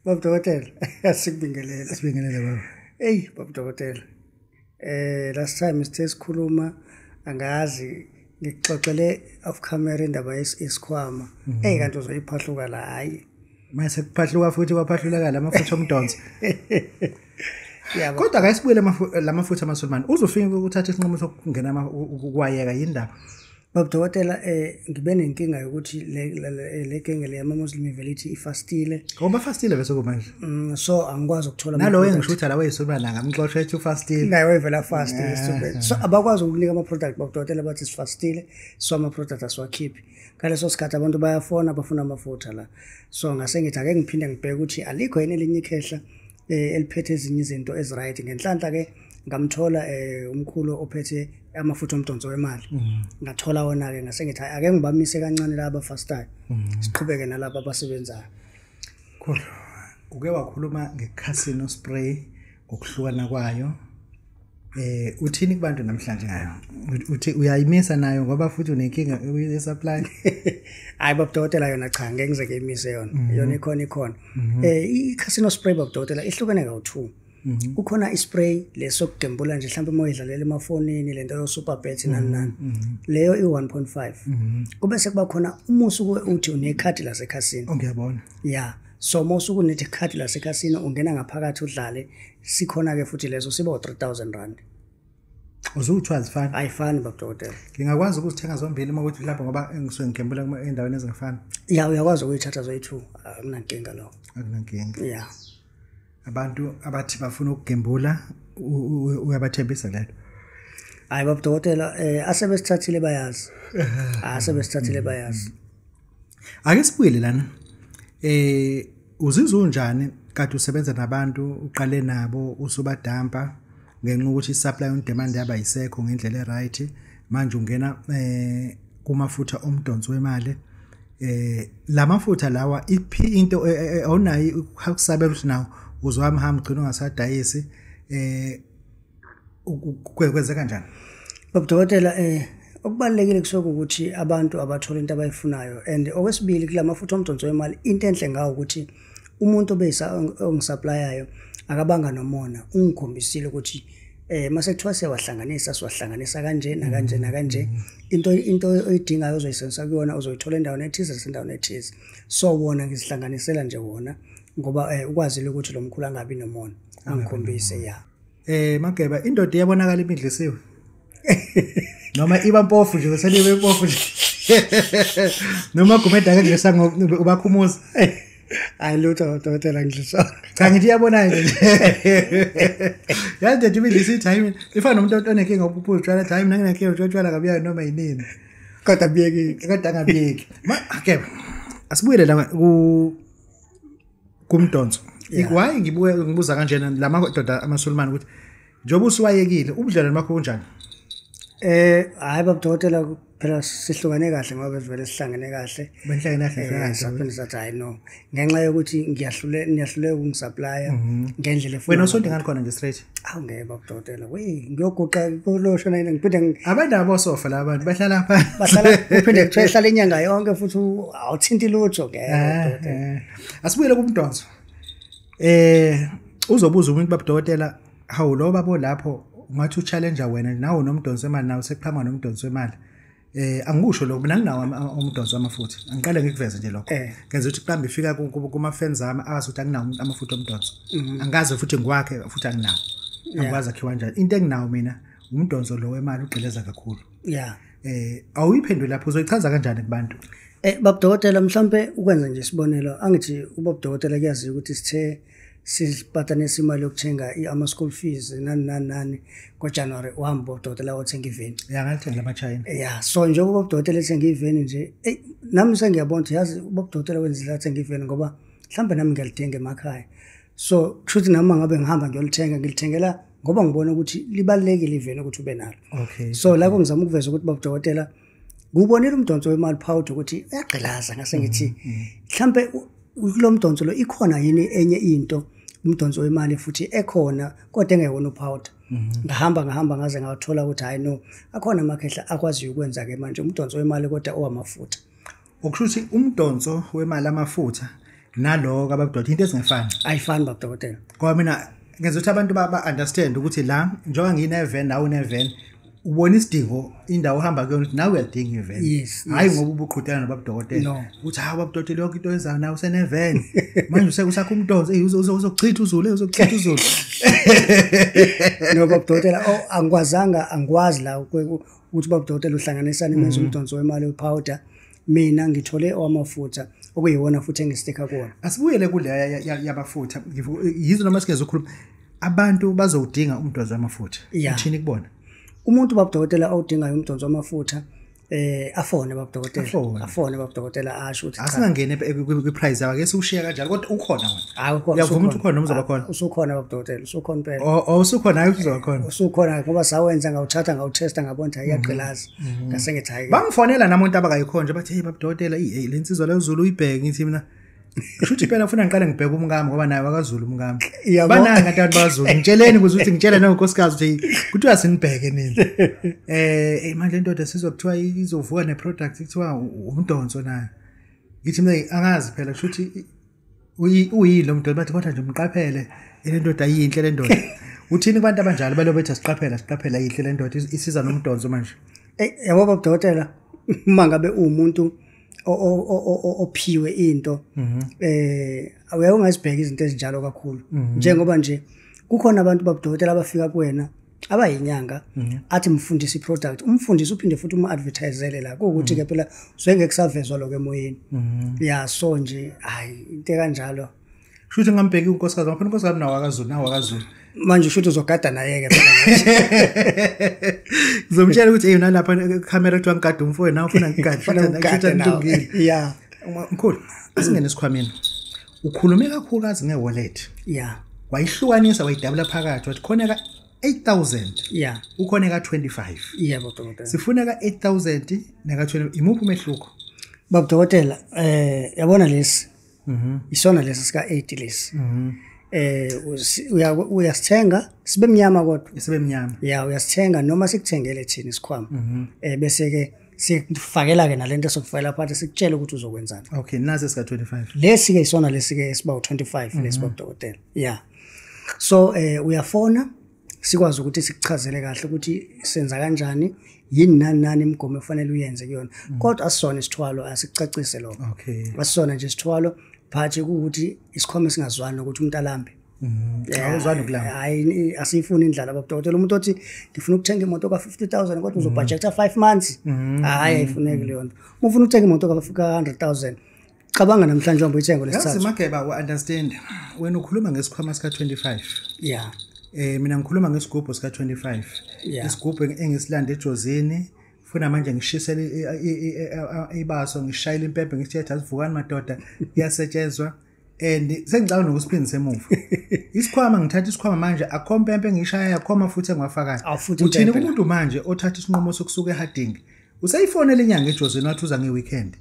Baba Dokotela, asikubingelele. Sibingelele baba. Hey Baba Dokotela. Last time sithe sikhuluma, angazi ngikuxoxele off camera indaba yesikhwama. Hey, kanti uzoyiphahluka la, hayi. Mase kuphahluka futhi kwaphahluleka lamafutha omdonso. Yabo. Kodwa ake sibuyele lamafutha amaSulumane. Uzofika ukuthatha isinqumo sokungena ukuwayeka yindaba. Baba Dokotela, ngibe nenkinga yokuthi le genge le yama-Muslim ivele ithi ifastile. Ngoba fastile bese kumanje. So angikwazi ukuthola Nalo ama-product. engishutha la weyisulumane angamxoshwa ethi ufastile. Naye wayevela fast stupid. So abakwazi ukunika ama-product, Baba Dokotela, bathi sifastile, so ama-product asiwakhiphi. Ngaleso sikhathi abantu bayafona bafuna amafutha la. So ngase ngithi ake ngiphinde ngibheke ukuthi alikho yini elinye ikhehla eliphethe ezinye izinto ezi-right. Ngenhlanhla ke ngamthola umkhulu ophethe amafutha omdonso wemali. Ngathola wona ke, ngase ngithi ake ngibamise kancane laba abafastayo. Siqhubeke nalabo abasebenzayo. Khulu. Uke wakhuluma nge-casino spray ngokuhlukana kwayo. Uthini kubantu namhlanje ngayo? Uthi uyayimisa nayo ngoba futhi unenkinga ye-supply? Hayi Baba Dokotela, yona cha, ngeke ngize ngiyimise yona. Yona ikhona ikhona. I-casino spray, Baba Dokotela, ihlukene kawu-2. Kukhona i-spray lesokugembula nje mhlawumbe uma uyidlalela emafonini lento yo super bet nani nani. Leyo i-1.5. Kube sekuba khona uma usuke uthi unekhadi lasekhasino. Ngiyabona. Yeah. So uma usuke unekhadi lasekhasino ungena ngaphakathi udlale, sikhona ke futhi leso siba u-3000 rand. Uzuthu azifani. Ayifani Baba Dokotela. Ngingakwazi ukuzithenga zombili uma kuthi mhlawumbe ngoba ngisuke ngigembula endaweni ezingafani. Yeah, uyakwazi ukuyithatha zoyi-2, akunankinga lokho. Akunankinga. Yeah. Abantu abathi bafuna ukugembula uyabathembisa lelo. Hayi Baba Dokotela, asebesithathile bayazi. Asebesithathile bayazi. Ake sibuyele lana. Uzizwa unjani kade usebenza nabantu uqale nabo usubadampa ngenxa ukuthi supply and demand yaba yisekho ngendlela eright, manje ungena kumafutha omdonso wemali. Lamafutha lawa iphi into awunayo ukusabela ukuthi nawo uzohamba ugcina ungasadayisi, kwenzeka kanjani? Baba Dokotela, okubalulekile kusuke ukuthi abantu abathola into abayifunayo, and okwesibili kulamafutha omdonso wemali into enhle ngawo ukuthi umuntu obeyisa ongisupplyayo akabanga nomona, ungikhombisile ukuthi mase kuthiwa siyawahlanganisa, siwahlanganisa kanje nakanje nakanje, into oyidingayo ozoyisebenzisa kuyona uzoyithola endaweni ethize nasendaweni ethize. So wona ngizihlanganisela nje wona ngoba ukwazile ukuthi lo mkhulu angabi nomona, angikhombise ya. Mageba, indoda iyabonakala imidlisiwe noma iba mpofu nje, selibe mpofu nje noma Gumede ake nje sango ubakhumuza. Hayi lutho Dokotela, ngidliswa. Cha, ngithi iyabonakala nje. Yazi nje imidlisi ithi hayi mina ifana nomuntu onenkinga ukuphuza utshwala, hayi mina nginenkinga utshwala kabuyayo noma yinini. Kodwa biyeki. Kodwa angabiyeki. Ma ke asibuyele la kumdonso. Why ngibuye ngibuza kanjena lamadoda amaSulumane ukuthi njengoba usuwayekile ubudlelwane bakho kunjani? Hayi Baba Dokotela, phela sihlukane kahle ngoba vele sihlangene kahle. Benihlangene kahle kahle. Saphinde sathi hayi no, ngenxa yokuthi ngiyahluleka ukungisupplya ngendlela efuna. Wena usonde ngani khona nje straight? Awu ngeke Baba Dokotela, we ngiyoguqa kulosho nina ngiphinde Abanabo sofa la abantu bahlala phansi. Bahlala uphinde kuthiwa ihlala inyanga yonke futhi awuthinti lutho ngeke Baba Dokotela. Asibuyele kumdonso. Uzobuza umuntu Baba Dokotela, hawu lo babo lapho ungathi uchallenge wena nawe nomdonso wemali, nawe sekuqhamuka nomdonso wemali. Angikusho lokho, mina nginawo umdonso wamafutha. Angiqale ngikuveze nje lokho. Ngenza ukuthi mhlawumbe ifika kuma fans ami azi ukuthi anginawo amafutha omdonso. Angikaze futhi ngiwakhe futhi anginawo. Angikwazi akhiwa kanjani. Into enginawo mina umdonso lo wemali ugqileza kakhulu. Awuyiphendule lapho, uzoyichaza kanjani kubantu? Baba Dokotela, mhlambe ukwenza nje isibonelo, angithi ubaba Dokotela kuyaziwa ukuthi sithe sipatanisa imali yokuthenga ama school fees nani nani nani ngoJanuary, uhamba ubaba Dokotela othenga iveni. Ya, ngalithenga lamaChina. Yeah, so njengoba ubaba Dokotela ethenga iveni nje, ey nami sengiyabona ukuthi yazi ubaba Dokotela wenzile athenga iveni ngoba mhlambe nami ngiyalithenga emakhaya. So kushuthi nami ngabe ngihamba ngiyolithenga, ngilithengela ngoba ngibona ukuthi libalulekile iveni ukuthi ube nalo. So lapho ngizama ukuveza ukuthi baba Dokotela ngubonile umdonso wemali powder ukuthi uyagqilaza, ngase ngithi mhlambe kulo mdonso lo ikhona yini enye into umdonso wemali futhi ekhona kodwa engeyona upowder. Ngahamba ngaze ngathola ukuthi hayi no, akhona amakhehla akwaziyo ukwenza ke manje umdonso wemali kodwa owamafutha. Okusho ukuthi umdonso wemali amafutha Nalo kababudokotela into ezingefani. Ayifani babudokotela. Ngoba mina ngenza ukuthi abantu ba understand ukuthi la njengoba ngine van nawe une van, ubona isidingo indawo ohamba kuyona ukuthi nawe uyalidinga ivan. Hayi ngoba ubuqhudana nobabudokotela uthi hawu babudokotela yonke into oyenzayo nawe usene van manje usakho umdonso uzochitha uzulu uzochitha uzulu. No babudokotela angikwazanga angikwazi la ukuthi babudokotela uhlanganisana imenza umdonso wemali wepowder. Mina ngithole owamafutha okuyiwona futhi engisticka kuwona. Asibuyele kule yabafutha yizo noma sigeze ukukhuluma abantu bazowudinga umdonso wamafutha. Uthini kubona? Umuntu babudokotela awudingayo umdonso wamafutha afone babudokotela, afone babudokotela asho ukuthi asingangene kwi-price yakhe siwushiya kanjalo kodwa ukhona wena. Uyavuma ukuthi ukhona noma uzoba khona? Usukhona babudokotela, usukhona impela. Oh usukhona hayi uzoba khona. Usukhona ngoba sawenza ngawuthatha ngawutesta ngabona ukuthi ayagqilaza. Ngase ngithi hayi. Bangifonela namuntu abakayikhona nje bathi hey babudokotela hey lensizwa leZulu uyibheke ngithi mina kusho ukuthi phela ufuna ngiqale ngibheke umkami ngoba naye wakaZulu umkami. Bananga abantu bakaZulu ngitsheleni ukuze ukuthi ngitshele nonkosikazi ukuthi kuthiwa sinibheke nini. Manje le ndoda sizokuthiwa izovuka neproduct kuthiwa umdonso nayo. Ngithi mina angazi phela kusho ukuthi uyilo umdonso bathi kodwa nje umqaphele le ndoda ayinhle le ndoda. Uthini kubantu abanjalo balobethi siqaphela siqaphela yihle le ndoda isiza nomdonso manje. Yabo babudokotela uma ngabe umuntu ophiwe into uyaye ungazibheka izinto ezinjalo kakhulu. Njengoba nje kukhona abantu babudokotela abafika kuwena abayinyanga athi mfundisi iproduct, umfundisi uphinde futhi uma advertisele la kuwukuthi ke phela uzengeke kusavezwa lokho emoyeni. Ya so nje hayi into kanjalo. Shuthi ngambheki unkosikazi ngapha unkosikazi nawo akaZulu nawo akaZulu. Manje shuthi uzogada naye ke phela. Ngizomtshela ukuthi hey nalapha camera kuthiwa ngigada umfowethu nawe ufuna ngigade futhi ngilungile. Yeah. Mkhulu asingene esikhwameni. Ukhulume kakhulukazi ngewallet. Yeah. Wayihlukanisa wayidabula phakathi wathi khona ka 8000. Yeah. Ukhona ka 25. Yebo dokotela. Sifuna ka 8000 naka 20 imuphi umehluko? Babudokotela yabona lesi. Isona lesi sika 8 lesi. Uyasithenga sibe mnyama kodwa. Sibe mnyama. Yeah, uyasithenga noma sikuthengele thina isikhwama. Bese ke sikufakela ke nalento sokufakela phakathi sikutshela ukuthi uzokwenzani. Okay, nasi sika 25. Lesi ke isona lesi ke esiba u25 lesi babudokotela. Yeah. So uyafona sikwazi ukuthi sikuchazele kahle ukuthi senza kanjani yini nani nani imigomo efanele uyenze kuyona. Kodwa asisona isithwalo asikucacise lokho. Okay. Asisona nje isithwalo phathi ukuthi isikhwama singazwani nokuthi umuntu alambe. Awuzwani ukulamba. Hayi asifuni indlala babudokotela. Umuntu othi ngifuna ukuthenga imoto ka 50,000 kodwa uzobudgeta 5 months. Hayi ayifuneki leyo nto. Uma ufuna ukuthenga imoto ka 100,000 cabanga namhlanje uhambe uyithenga lesithathu. Yazi Mageba u understand wena ukhuluma ngesikhwama sika 25. Yeah. Mina ngikhuluma ngesigubhu sika 25. Isigubhu engisilanda eJozini funa manje ngishisele ibaso ngishayile impempe ngithi asivukani madoda iyasetshenzwa and sengicabanga nokusiphindisa emuva. Isikhwama ngithatha isikhwama manje akho mpempe ngishaya akho amafutha engiwafakayo. Uthini kumuntu manje othatha isinqumo sokusuka eHarding useyifonela inyanga eJozini wathi uza ngeweekend.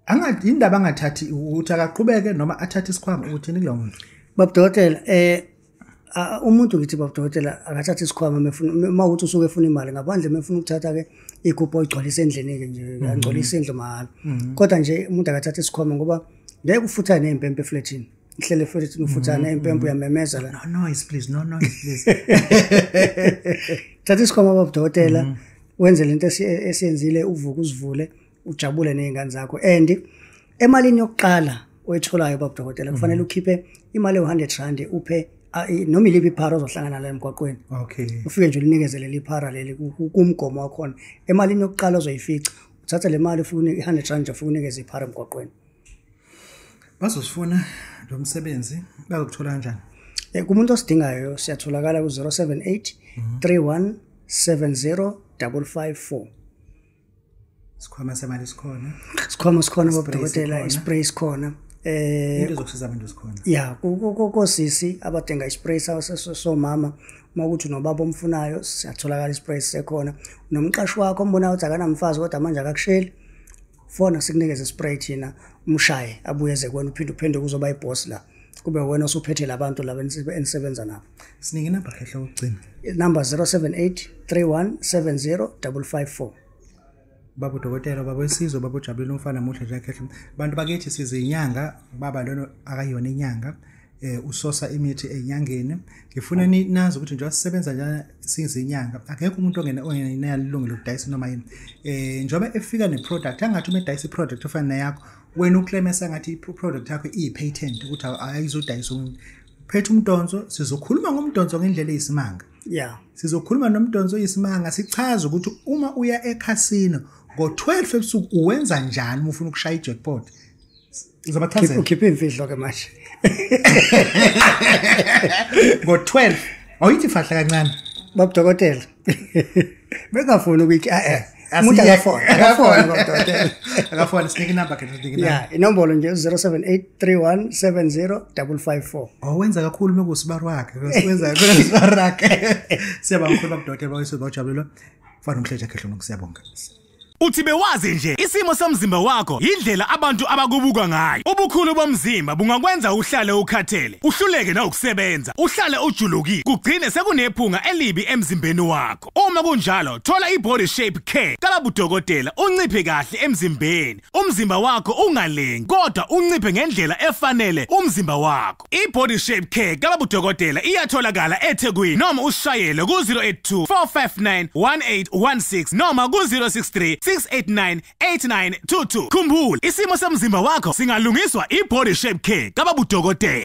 Angathi indaba angathathi ukuthi akaqhubeke noma athathe isikhwama uthini kulo muntu? Babudokotela umuntu ngithi babudokotela akathatha isikhwama mefuna uma ukuthi usuke efuna imali ngaphandle mefuna ukuthatha ke igubhu oyigcwalisa endlini ke nje angcolisa indlu mahhala. Kodwa nje umuntu akathatha isikhwama ngoba ngeke ufuthane neimpempe eflatini. Ihlele eflatini ufuthane neimpempe uyamemeza la. No noise please, no noise please. Thatha isikhwama babudokotela wenze lento esiyenzile uvuke uzivule ujabule nezingane zakho. And emalini yokuqala oyitholayo babudokotela kufanele ukhiphe imali e100 rand uphe noma iliphi iphara ozohlangana nayo emgwaqweni. Okay. Ufike nje ulinikeze leli phara leli kumgomo wakhona. Emalini yokuqala ozoyifica uthatha le mali ufune i100 rand ufike unikeze iphara emgwaqweni. Bazosifuna lo msebenzi bazokuthola kanjani? Kumuntu osidingayo siyatholakala ku 078 31 70 554. Isikhwama semali sikhona. Isikhwama sikhona babudokotela, ispray sikhona. Into zokusiza abantu sikhona. Yeah, kosisi abadinga ispray somama uma ukuthi nobaba omfunayo siyatholakala ispray sekhona. Nomqashi wakho ombonayo ukuthi akanamfazi kodwa manje akakusheli. Fona sikunikeze ispray thina umshaye abuyeze kuwena uphinde uphenduke uzoba iboss la. Kube wena osuphethe labantu laba enisebenza nabo. Sinike inamba khehla ukugcina. Number 078 31 70 554. Baba udokotela, baba wesizwe, baba ujabulile umfana muhle nje akhehle. Bantu bakithi sizinyanga, baba lona akayona inyanga. Usosa imithi enyangeni. Ngifuna nazi ukuthi njengoba sisebenza njalo sizinyanga, akekho umuntu ongenalungelo lokudayisa noma yini. Njengoba efika neproduct, angathi uma edayisa iproduct ofana neyakho, wena uclaim sengathi iproduct yakho iyipatent ukuthi ayizodayisa umuntu. Phethe umdonso, sizokhuluma ngomdonso ngendlela eyisimanga. Yeah. Sizokhuluma nomdonso oyisimanga, sichaze ukuthi uma uya ekhasino ngo-12 ebusuku uwenza njani uma ufuna ukushaya ijackpot. Uzobachazela. Ukhipha imfihlo ke manje. Ngo-12 awuyithi fahla kancane. Baba dokotela. Bengafuni ukuthi umuntu akafona baba dokotela. Akafona, sinike inamba ke, sinike inamba. Yeah, inombolo nje 0783170554. Owenza kakhulu mekusibari wakhe, wenza kakhulu wakhe. Siyabonga kakhulu baba dokotela, bawujabulelwa. Mfana umhleja khehle nokusiyabonga. Uthi bewazi nje isimo somzimba wakho indlela abantu abakubuka ngayo. Ubukhulu bomzimba bungakwenza uhlale ukhathele, uhluleke nokusebenza, uhlale ujulukile, kugcine sekunephunga elibi emzimbeni wakho. Uma kunjalo, thola iBody Shape Care kababa udokotela, unciphe kahle emzimbeni. Umzimba wakho ungalengi, kodwa unciphe ngendlela efanele umzimba wakho. iBody Shape Care kababa udokotela iyatholakala eThekwini noma usishayele ku 082 459 1816 noma ku 063 689 8922. Khumbula, isimo somzimba wakho singalungiswa iBody Shape Care kababa udokotela.